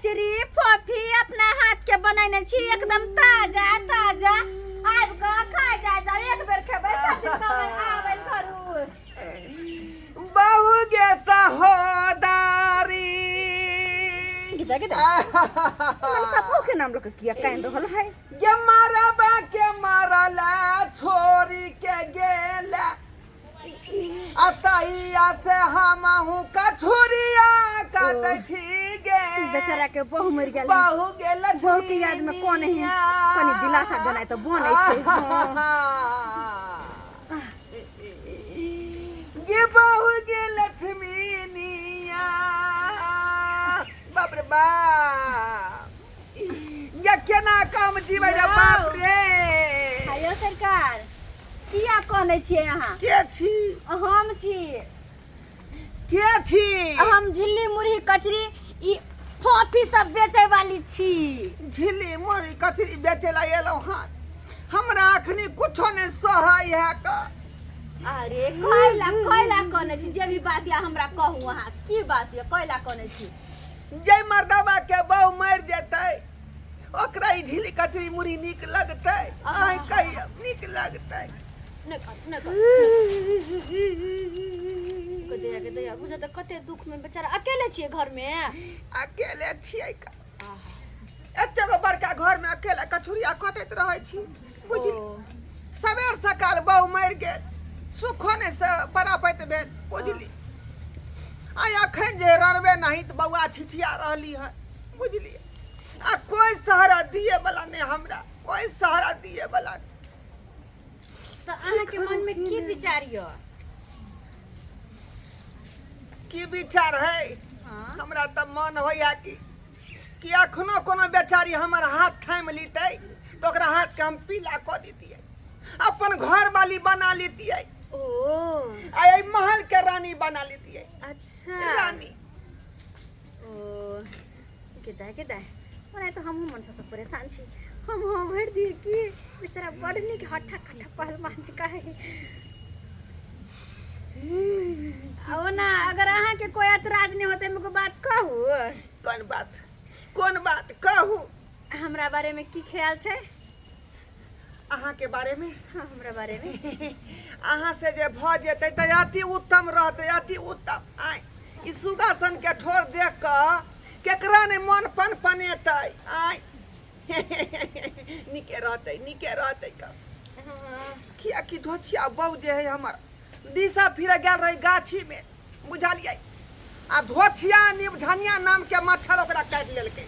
कचरी फोफी अपना हाथ के बनैने छी एकदम ताजा ताजा आबि कऽ खा जाय जाउ एक बेर खेबै सब दिन कहबै आबै करू बहु गे सहोदारी गिदा गिदा मन सब के नाम लोग किया कान रहल है गे मरबा के मरला छोरी के गेला अतैया से हमहू कछुरिया काटै छी गे बेचारा के बहु मरि गेल बहु गेल बहु के याद में कोन है कनी दिलासा देनाइ तऽ बनै छै हाँ। गे बहु गे लक्ष्मीनिया बाप रे बाप ये केना काम जीबै रे बाप रे हेलो सरकार किया कहने छियै अहाँ के छी हम छी के छी हम झिल्ली मुरही कचरी ई फोफी सब बेचै वाली छी झिल्ली मुरही कचरी बेचै ला एलहुँ हँ हमरा अखनी कुछो नहि सहै है का अरे कैला कैला कहने छी जे भी बात या हमरा कहू अहाँ की बात या कैला कहने छी जे मर्दबा के बहु मरि जेतै ओकरा ई झिल्ली कचरी मुरही नीक लगतै अहाँ कहियौ नीक लगतै नहि कर नहि कर के दया के दया बुझा तऽ कते दुख में बेचारा अकेले छियै घर में अकेले छियै का एते गो बड़का घर में अकेले कछुरिया कटैत रहै छी बुझली सबेर सकाल बहु मरि गेल सुखो नहि से बराबैत भेल बुझली आ अखन जे रड़बे नहीं तऽ बौआ छिछिया रहली है बुझलियै आ कोई सहारा दिए वाला नहीं हमरा कोई सहारा दिए वाला नहीं तऽ अहाँके मन में की विचार यऽ की विचार है हाँ हमरा तऽ मन होइया कि अखनो कोनो बेचारी हमर हाथ थामि लीतै तऽ ओकरा हाथके हम पीला कऽ दितियै अपन घर वाली बना लितियै ओ आ एहि महल के रानी बना लितियै अच्छा रानी ओ केदा केदा ओना तऽ हमहूँ मनसँ सब परेशान छी हम हाँ भरि दिए कि बेचारा बड़ नीक हट्ठा कट्ठा पहलवान छी काहे आ ओना अगर अहाँके कोइ ऐतराज नहि होतै हम एगो बात कहू कोन बात कोन बात कहू हमरा बारेमे की ख्याल छै अहाँके बारेमे हाँ हमरा बारेमे अहाँ से जे भऽ जेतै तऽ अति उत्तम रहतै अति उत्तम आय ई सुगा सन के ठोर देख कऽ केकरा नहि मन पन पनेतै आय नीके रहतै नीके रहतै कऽ कियाकि धोछिया बहु जे है हमर दिशा फिर गेल रही गाछीमे बुझलियै आ धोछिया निबझनिया नामके मच्छर ओकरा काटि लेलकै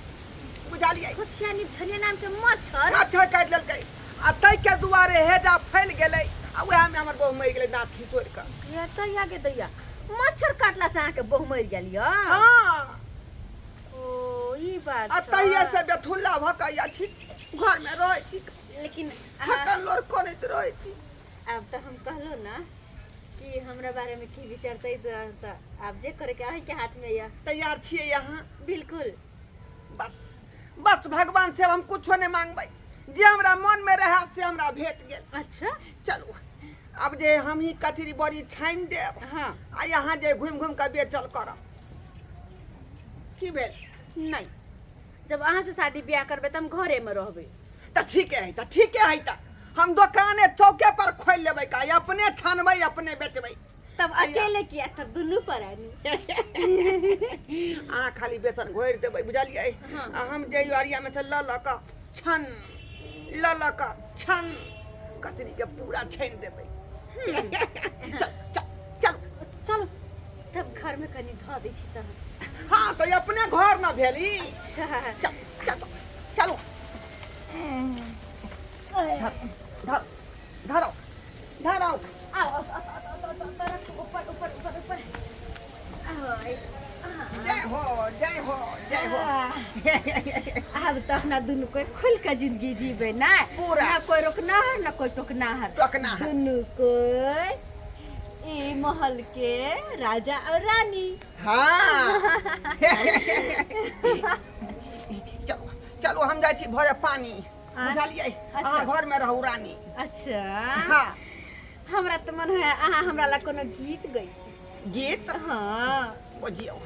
बुझलियै धोछिया निबझनिया नामके मच्छर मच्छर काटि लेलकै आ ताहिके दुआरे हेजा फैल गेलै आ उएहमे हमर बहु मरि गेलै दाँत खिसोरि कऽ ये दैया गे दैया मच्छर काटला से अहाँके बहु मरि गेल यऽ हँ ओ ई बात आ छै। तहिए से बेथुल्ला भऽ कऽ या छी घरमे रहै छी लेकिन अहाँ हकन लोर करैत रहै छी आब तऽ हम कहलहुँ ने कि हमरा बारे में की विचार छै तऽ आब जे करे के अहीं के हाथ में यऽ तैयार छियै अहाँ बिल्कुल बस बस भगवान से हम कुछो नहि मांगबै जे हमरा मन में रहे से हमरा भेट गेल अच्छा चलू अब जे हम ही कचरी बड़ी छानि देब हाँ आ यहाँ जे घुमि घुमि कऽ बेचल करब की भेल नहीं जब अहाँ से शादी ब्याह करबै तऽ हम घरे में रहबै तऽ ठीके है तऽ ठीके है तऽ हम दोकाने चौके पर खोलि लेबै का अपने छानबै अपने बेचबै तब अकेले किया तब दुनू प्राणी अहाँ खाली बेसन घोरि देबै बुझलियै हाँ। आ हम जे अरियामे से लऽ लऽ कऽ छन लऽ लऽ कऽ छन कचरीके पूरा छानि देबै चल चल चल चलो तब घर में कनी धऽ दै छी तहन हाँ तऽ ई अपने घर न भेल ई अच्छा चल चल चलो धर धरो धरो आओ आओ, आओ, आओ, आओ, आओ, आओ, रखो, ऊपर ऊपर ऊपर ऊपर आओ, जय हो जय हो जय हो आब तऽ अपना दुनू कोई खुल के जिंदगी जीबे ना पूरा। ना कोई रोकना है ना कोई टोकना है टोकना है। दुनू कोई ई महल के राजा और रानी हाँ चलो चलो हम जाइ छी भरे पानी बुझलियै अहाँ घर में रहू रानी अच्छा हाँ हमरा तऽ मन है अहाँ हमरा ला कोनो गीत गई गीत हाँ बुझियौ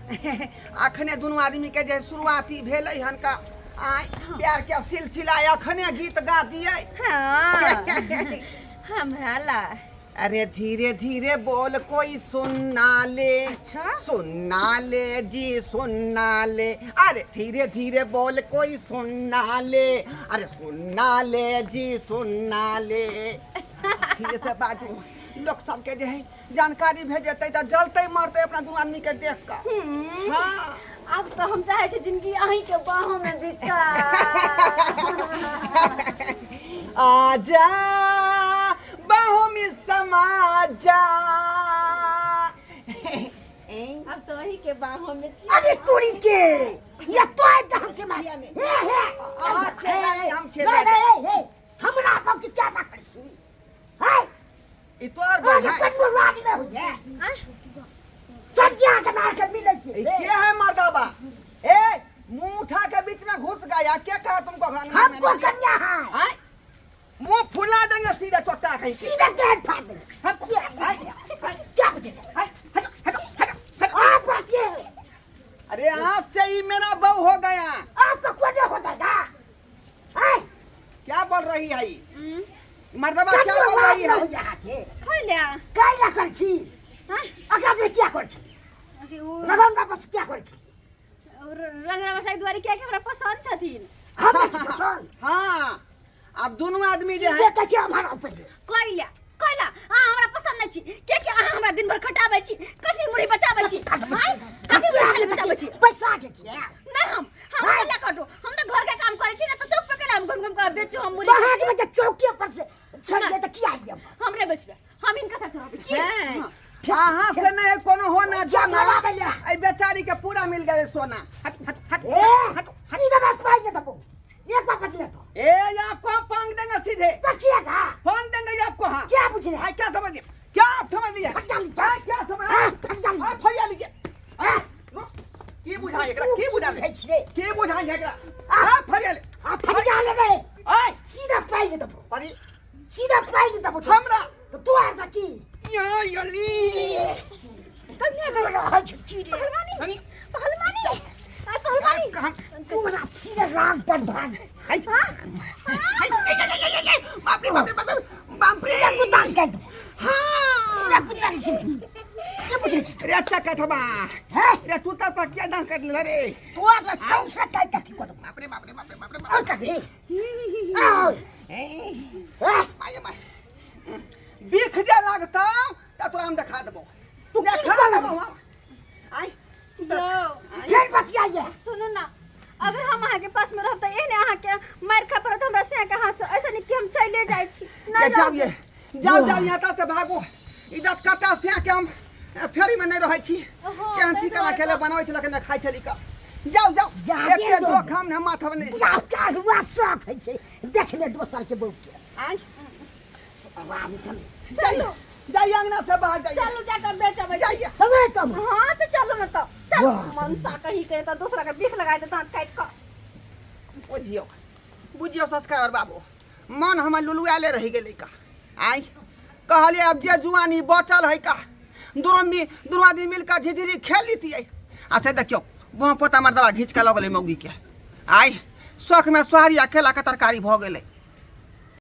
अखने दुनू आदमी के जे शुरुआती भेलै हन का आय प्यार के सिलसिला अखने गीत गा दिए। हाँ, हमरा ला। अरे धीरे धीरे बोल कोई सुनना ले। अच्छा। सुनना ले जी सुनना ले। अरे धीरे धीरे बोल कोई सुनना ले। अरे सुनना ले जी सुनना ले। धीरे से बाजू, लोग सबके जे है जानकारी भेजते तऽ जलते मरते अपना दुनू आदमी के देख कऽ। हाँ। आब तऽ हम चाहे छी जिंदगी अहीं के बाहों में बिता। आजा बाहों में समा जा। अब तो अहीं के बाहों में छी। अरे तोरी के या तो कहाँ से मारिया ने हे हे। अहाँ छेड़ा नहीं, हम छेड़ा। नहीं नहीं हे, हमरा पर के क्या बात करै छी है? ई तोहर बहन अरे है। कन्नो लाज नहि होइ छै। आँय? संज्ञा के मार के मिलै छै। ई के है मर्दाबा? ए मुंह उठा के बीच में घुस गया, क्या कहा तुमको? हमको कन्या है। आय मुंह फुला देंगे सीधा चोटा कहीं से। सीधा गेट फाड़ देंगे। हम क्या हाय, क्या पूछेगा? हाय, हटो, हटो, हटो, हटो। आप बात ये है। अरे आज से ही मेरा बहू हो गया। आपका कौन हो जाएगा? आय क्या बोल रही है ई? मर्दबा क्या कन्नो बोल लाज रही नहि है? होइ अहाँके। खैला। कैला करै छी? आँय? अकरा जे क्या करै छी? अरे ओ रंगा बस क्या करै छी? रंगरा बसाई दुआरे किया कि हमरा पसंद छथिन। हमरा छी पसंद। हाँ, अब दोनों आदमी जे सीधे है कहै छी हमारा ऊपर। कैला कैला अहाँ हमरा पसंद नहीं छी, किया कि अहाँ हमरा दिन भर खटाबै छी, कथी मुड़ी बचाबै छी? आँय? कथी मुड़ी खाली बचाबै छी? पैसा के किया? नहीं, हम कैला कटू, हम तो घर के काम करै छी ना, तो चौक पे कैला हम घूम घूम के बेचू हम मुड़ी। तो अहाँके बच्चा चौकी पर से चल तऽ किया लियब? हमरे बेचबे, हम इनका साथ रहबै की? हैं? हाँ। अहाँ से नहीं कोनो होना जाना। जमाना भैया। ऐ बेचारी के पूरा मिल गए सोना। हट हट हट ए हट। सीधा बात पाई देबो, एक बार बदले तो। ए आपको हम फांग देंगे सीधे। तो किया का? फांग देंगे ये आपको। हाँ। क्या पूछ रहे? हाँ, क्या समझ लिए? क्या आप समझ लिए? फट डाली, हाँ, क्या समझ? हाँ, फट डाली। हाँ, फरिया लीजिए। हाँ। रुक। की बुझाई एकरा? की बुझाई? बुझै छियै? की बुझाई एकरा? हाँ, फरिया ले। आ फरिया ले रे। आय। सीधा पाई देबो। फरी। सीधा पाई देबो। हमरा। तो तू आर की? या यली। कन्या कर रहल छी रे। पहलवानी, पहलवानी, आ पहलवानी। कहाँ? पूरा सीधे राम प्रधान। हाय। हाय, बाप रे बाप रे बाप रे बाप रे। सीधा कुताल कर दो। हाँ। सीधा कुताल कर दो। के बुझै छी? अरे अच्छा कठबा। हैं? अरे तू तो पकिया दान कर ले रे। तू आर सौंसे काटि के ठीक कर दो। बाप रे बाप रे बाप रे बाप रे। और कभी? और। ए। हैं? My my. बिख जे लागतौ त तोरा हम देखा देबौ। तू की देखा करबौ? देबौ हम। आय तू तऽ यौ, फेर बतियाइए। सुनू ना, अगर हम अहाँ के पास में रहब तऽ एहने अहाँ के मारि खा पड़त हमरा से के हाथ से, ऐसा नहीं कि हम चले जाइ छी। नहीं ये जाओ रहब। ये जाओ जाओ यहाँ से भागो। इधर कटा से के हम फेरी में नहीं रहै छी। ओहो, केहन ताहि छी केना दुआरे खेले तऽ- बनाबै छल केना खाइ छली का। जाओ जाओ। जागे एते दो। जोखम ने माथा में नहीं। बुढ़ा का हुआ शौक है छै देख ले दोसर के बहू के। आय। आवाज कम। जाइए जाइए अंगना से बाहर जाइए। चलू जाकर बेचबै। जाइए। तबे तब। हाँ तो चलू ना तो चलू। वाह। मनसा कहीं के तो दूसरा के भीख लगाए दे दांत काटि कऽ। बुझियौ बुझियौ संस्कार बाबू, मन हमर लुलुआले रहि गेलै का। आय कहलियै आब जे जुआनी बचल है का दुनू आदमी मिल कऽ झिझिरी खेल लितियै। आ से देखियौ बुआ पोता मर्दबा घीच कऽ लऽ गेलै मौगी के। आय शौख में सोहारी आ केला के तरकारी भऽ गेलै।